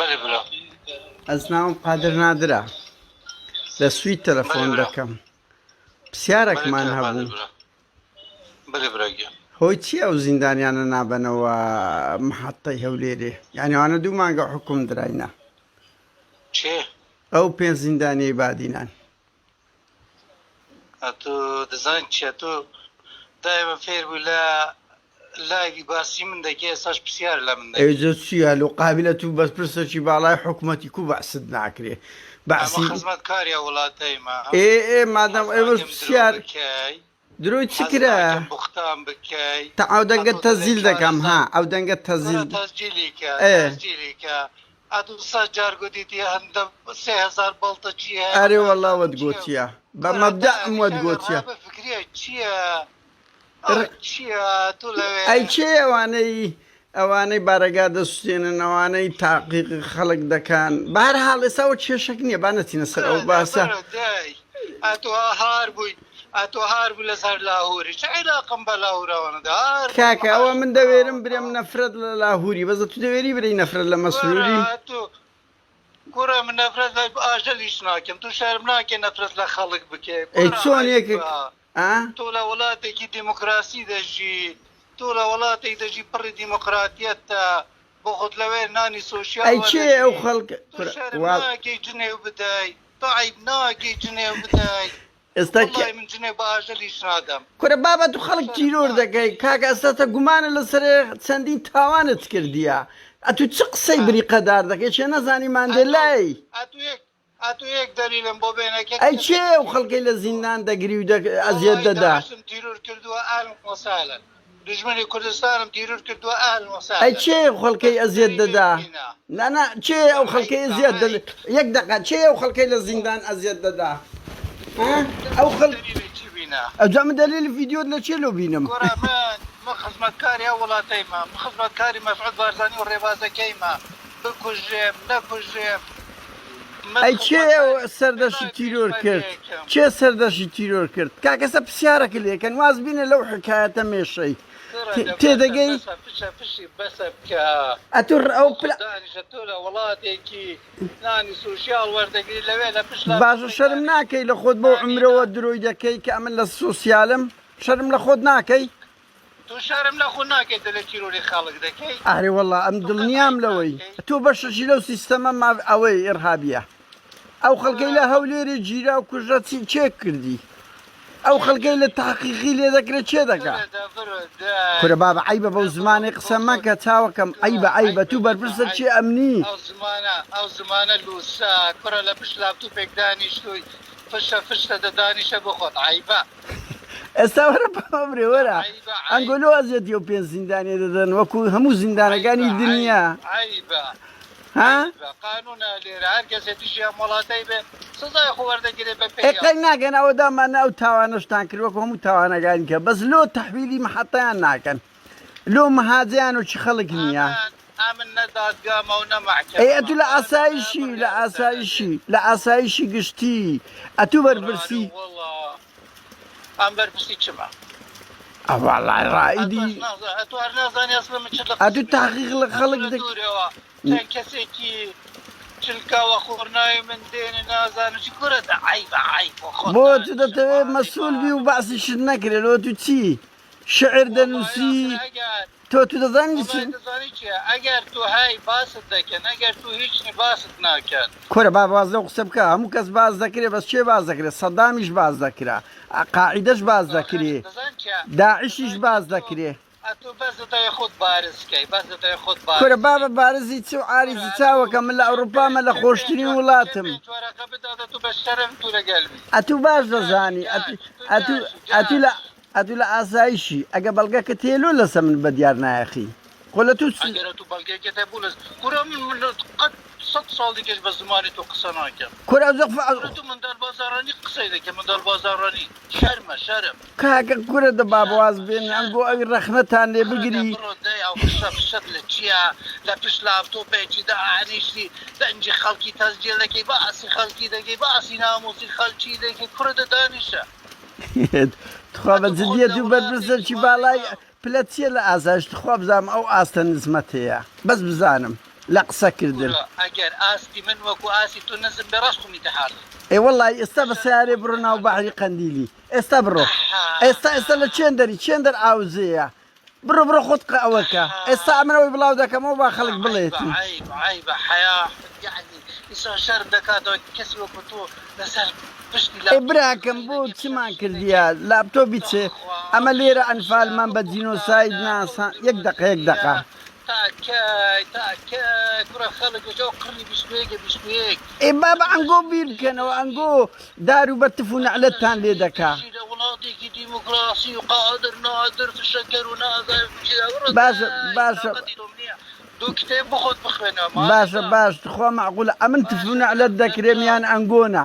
بەلێ برا. ئەز ناوم قادر نادرە لە سوید بەلێ تەلەفۆن برا. دەکەم بەلێ پرسیارەکمان کاک قادر هەبوو برا. بەلێ برا گیان. هۆی چی ئەو زیندانیانە نابەنەوە محەتەی هەولێرێ یعنی ئەوانە دوو مانگە حکوم دراینە چێ؟ ئەو پێنج زیندانیەی بادینان ئەتو دەزانی چیە تۆ دایمە فێر بووی لە لایڤی باسی من دەکەی ئێستاش پرسیار لە من ئەی دەکەی. جا چیە لۆ قابلە تو بەس پرسەکی باڵای حکومەتی کو بەعست ناکرێ ئەمە بەعسی خزمەتکاری ئەو وڵاتەیمە ئێ ئێ مادەم حەز ئێوەش ناکەم درۆ پرسیار بکەی درۆی چ حەز کرا ناکەم بوختان بکەی تا ئەو دەنگە ئەتۆ دەلێ تەزیل دەکەم 400 ها ئەو دەنگە کورە تەزیل تەسجیلی کە ئێ تەسجیلی کە ئەتو سەد جار گوتیتی هەندە 3000 بەڵتەچی هەیە ئەرێ وەڵا نازانم وەت چییە گۆتیە بە کورە مەبدەئم دانیش وەت ئەگەر گۆتیە ڕابفکریە چییە ئەوە چییە تۆ لەوێ ئەی کێ ئەوانەی ئەوانەی بارەگا دەسوتێنن ئەوانەی تاقیق خەڵک دەکەن بەهەرحاڵ ئێستا ئەوە کێشەک نییە با نەچینە سەر ئەو کورە دە باسە بڕۆ دای ئەتۆ هار بووی ئەتۆ هار بووی لەسەر لاهوری چ عیلاقم بە لاهوراوانە دە هار بووم کاکە ئەوە عاشق من دەوێرم برێم تەواو نەفرەت لە لاهوری بەس تو دەوێری برێی نەفرەت لە کورە مەسروری ئەتۆ کورە من نەفرەت لە ئاژەلیش ناکەم تۆ شەرم ناکەی نەفرەت لە خەڵک بکەی ئەی کورە چۆن یەکێک عەیبە ئا تۆ لە وڵاتێکی دیموکراسی دەژی تۆ لە وڵاتێک دەژی پڕی دیموکراتیەتە بۆ خۆت لەوێ نانی سۆشیال ئەی کێ ئەو وەردەگری خەڵک تۆ کورە شەرم وا ناکەی جنێو بدەی تۆ عەیب ناکەی جنێو بدەی ئێستا کێ وەڵای من جنێو بە ئاژەلیش نادەم کورە بابە تو تۆ خەڵک شەرم تیرۆر دەکەی ناکەی کاکە ئێستا تە گومانە لەسەرێ چەندین تاوانت کردیە ئەتو چ قسەی بریقەدار دەکەی چێ نەزانی ئەتۆ ماندێلای ئەتو یەک ئەتو یەک دەلیلم بۆ بێنە کە ئەی کێ کەسێکی ئەو تیرۆر خەڵکەی لە کردووە زیندان دەگری و دەک ئەزیەت وەڵای دەدا داعشم تیرۆر کردووە اهلا وسهلا دوژمنی کوردستانم تیرۆر کردووە اهلا ئەی وسهلا کێ ئەو خەڵکەی بەس ئەزیەت دەلیلێک دەدا بینە نا نا کێ ئەو خەڵکەی عەیبە ئەزیەت دەد عەیب یەک دەقە کێ ئەو خەڵکەی لە زیندان ئەزیەت دەدا ها ئەو تۆ خەڵک دەلیلی چی بینە ئەوجا من دەلیلی ڤیدیۆت لە چێ لۆ بینم کورە من من خزمەتکاری ئەو وڵاتەیمە من خزمەتکاری مەسعود بارزانی و ڕێبازەکەیمە بکوژرێم نەکوژرێم من ئەی کێ ئەو خزمەتکاری سەردەشتی پێناوی تیرۆر کرد پێشمەرگەیەکم. کێ سەردەشتی تیرۆر کرد کاکە سە پرسیارەکە لێکەن واز بینە لەو حکایەتە مێشەی کورە دە بەسە تێدەگەی بەسە فشە فشی بەسە بکە ئەتو ئەو بۆ خۆت پلە دانیشە تۆ لە وڵاتێکی نانی سۆشیال وەردەگری لەوێ لە پشت باشە لاپتۆپێک شەرم دانیشتی ناکەی لە خۆت بەو نانی عومرەوە نا درۆی دەکەی کە ئەمن لە سۆسیالم شەرم لە خۆت ناکەی تۆ شەرم لە خۆت ناکەی دەلێ تیرۆری خەڵک دەکەی ئەرێ وەڵا ئەم تۆ قەت دڵنیام عەیب لەوەی ناکەی. تۆ بەشەکی لەو سیستەمە ماف ئەوەی ئیڕهابیە ئەو خەڵکەی لە هەولێرێ گیرا و کوژرا چی کێ کردی ئەو کێ خەڵکەی لە کردی تەحقیقی لێ دەکرێ کێ دەکا کورە دە برۆ دای کورە بابە عەیبە بەو دە برۆ زمانەی بۆ قسە خۆت مەکە چاوەکەم کورە عەیبە عەیبە عەیبە تو بەسە بەرپرسە عەیب چی ئەمنی ئەو زمانە ئەو زمانە لوسە کورە لە پشت لاپتوپێک دانیشتوی فشە فشتە دە دانیشە بۆ خۆت عەیبە. ئێستا وەرە پەمە برێ وەرە عەیبە ئەنگۆ عەیب لۆ ئەزیەتی ئەو پێنج زیندانیە دەدەن وەکو هەموو عەیبە زیندانەکانی عەیب دنیا عەیبە ها عەیبە قانونە لێرە هەر کەسێ دژی ئەم وڵاتەی بێ سزای خۆ وەردەگرێ بە پێی ئێ قەی یاسا. ناکەن ئەوە دامانە ئەو تاوانەشتان کرد وەکو هەموو تاوانەکانی کە بەس لۆ تەحویلی محەتەیان ناکەن لۆ مەهاجەیان و چی خەڵک نییە ئەمن ئەمن نە دادگامە و نە ئەی مەحکەمەمە ئەتو لە قانونە ئاسایشی لە بڕیارم دەدەێ. ئاسایشی لە ئاسایشی گشتی ئەتو قورئان بەرپرسی و وەڵا ئەم بەرپرسی چمە؟ ئەوەڵا ڕائیدی ئەتۆش نازا ئەتۆ هەر نازانی ئەسڵە من چ لە ئەتو قسمێ تاقیق لە ئەتۆ خەڵک لە دەک دوورەوە چەند کەسێکی چلکاوە خۆرناوی من دێنێ نازانم چی کورە دە عەیبە عەیب بۆ خۆت بۆ تو دانیشە دەتەوێ ماڵی مەسول بی و بابت بەعسیشت نەکرێ لۆ تو چی شعر وەڵایی دەنووسی ئاخر ئەگەر تۆ تو دەزانی چی وەڵای دەزانی چیە ئەگەر تو هەی باست دەکەن ئەگەر تو هیچ نی باست ناکەن. کورە با واز لەو قسە بکە هەموو کەس باس دەکرێ بەس کێ باس دەکرێ سەدامیش باس دەکرا قاعیدەش باس ئاخر دەکرێ دەزانی چیە داعشیش دەزانی چیە باس تۆ دەکرێ. ئەتوو بەس دەتەوێ خۆت بارز کەی بەس دەتەوێ خۆت کورە بارز بابە کەی بارزی چ و عاری کورە چ ئەتوو چاوەکەم من لە کێ ئەوروپامە پێ لە کێ پێنج خۆشترین وە کێ وڵاتم. پێنج وەرەقە بداتە تو بە شەرم تو لەگەل بی ئەتوو باش تو جاشی دەزانی ئەتوو جاش تو ئەتوو جاشی ئەتوو لە جاش. ئەتوو لە ئاسایشی ئەگە بەڵگەکەت هەیە لۆ لەسە من بەدیار نایەخی خۆ لە توو چ. ئەگەر ئەتوو بەڵگەیەکت هەبوو لەس کورە من من قەت سەت ساڵ دیکەش بە زمانی تۆ قسە ناکەم. کورە ئەو زەق کورە تو مندال بازاڕانی قسەی دەکەی مندال بازاڕانی شەرمە شەرم. کاکە کورە دە با واز شەرمە بێنن شەرمە. ئەنگۆ ئەوی ڕەخنەتان لێ کورە دە بگری. بڕۆ دەی ئەو فشە فشەت لە چیە لە پشت لاپتۆپێکی دانیشتی دەنگی خەڵکی تەسجیل دەکەی باسی خەڵکی دەکەی باسی ناموسی خەڵکی دەکەی کورە دە دانیشە. تخوا بە ئەتوو خۆت جدیەت لە و وڵاتێکی بەرپرسێکی ماڵی باڵای باو. پلەت چیە لە ئاسایش تخوا بزانم ئەو ئاستە نزمەت هەیە بەس بزانم. لە قسە کردن. کورە ئەگەر ئاستی من وەکو ئاستی تۆ نزم بێ ڕاست خۆم ئینتحار دەکەم. ئێ وەڵای ئێستا بە سەیارەی بڕۆ ناو بەحری قەندیلی ئێستا بڕۆ ئێستا ئێستا لە چێندەری چێندەر ئاوزێیە بڕۆ بڕۆ خۆت قە ئەوە کە ئێستا ئەمن ئەوەی بڵاو دەکەمەوە با خەڵک عەیبە بڵێتی. عەیب عەیبە حەیا یەعنی ئینسان شەرم دەکاتەوە کەسی وەکو تۆ لەسەر پشتی ئەی لاپتۆپێک براکەم قسەی بۆ دەکەی چمان فشەفشی کردیە دەکەی لاپتۆپی چ تخوا ئەمە لێرە ئەو ئەنفالمان بوختانە بە ئەو جینۆساید بوختانە ئەو ناسا یەک دەقە یەک درۆزنیە دەقە. تا کەی تا کەی کوڕە خەڵک بژی ئەو قڕنی 21 ە 21. ئێ بابە ئەنگۆ بیر بکەنەوە ئەنگۆ دار و بەر تف و نەعلەتتان لێ دەکا. دەژی لە وڵاتێکی دیموکراسی و قادر نادر فشەکەر و نازانم چیدا بڕۆ باشە دای باشە تاقەتی تۆم نییە دوو کتێب بخۆت بخوێنەوە باشە مامۆستا باش تخوا مەعقولە ئەمن تف و باشە نەعلەت برام دەکرێم چاو. یان ئەنگۆ نا.